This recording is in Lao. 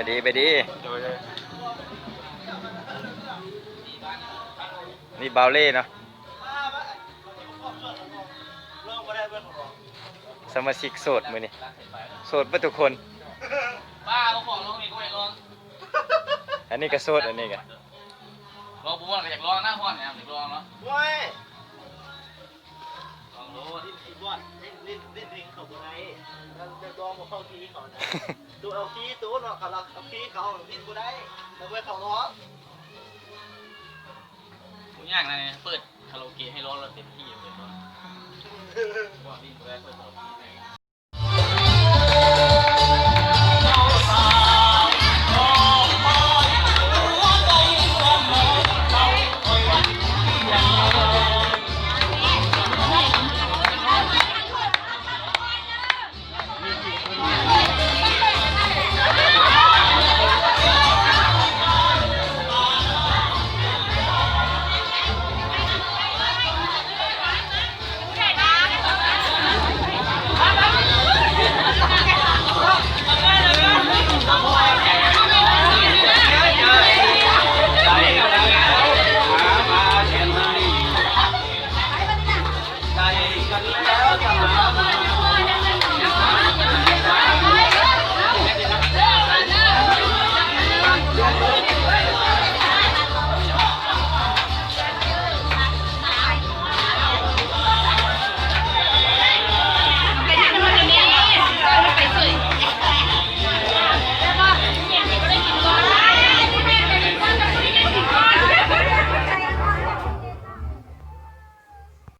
ດີໄປດີ. ນີ້ບ່າວເລ່ເນາະ ສະມາຊິກໂສດມື້ນີ້ ໂສດເບິດທຸກຄົນ. ປ້າເອົາຂອງລົງນີ້ກໍບໍ່ຢາກລອງ ອັນນີ້ກໍໂສດ ອັນນີ້ກໍ ລອງບໍ່ມ່ວນກໍຢາກລອງນະ ຮ້ອນແອມຢາກລອງເນາະ. ໂອ້ຍ ລອງໂລດ ຫຼິ້ນຄີບອດ ຫຼິ້ນ ຫຼິ້ນ ຫຼິ້ນເພງເຂົາບໍ່ໄດ້ ແລ້ວລອງບໍ່ເຂົ້າຄີເຂົານະ. ໂຕເອົາຄີໂຕເນາະ ຄັນລາວເອົາຄີເຂົາຫຼິ້ນບໍ່ໄດ້ ແລ້ວເວີເຂົາຮ້ອງ. ບໍ່ຍາກນະ ເປີດຄາຣາໂອເກະໃຫ້ຮ້ອງແລ້ວເຕັມທີ່ເລີຍເນາະ. ບໍ່ຫຼິ້ນບໍ່ໄດ້ ເປີດຄາຣາໂອເກະ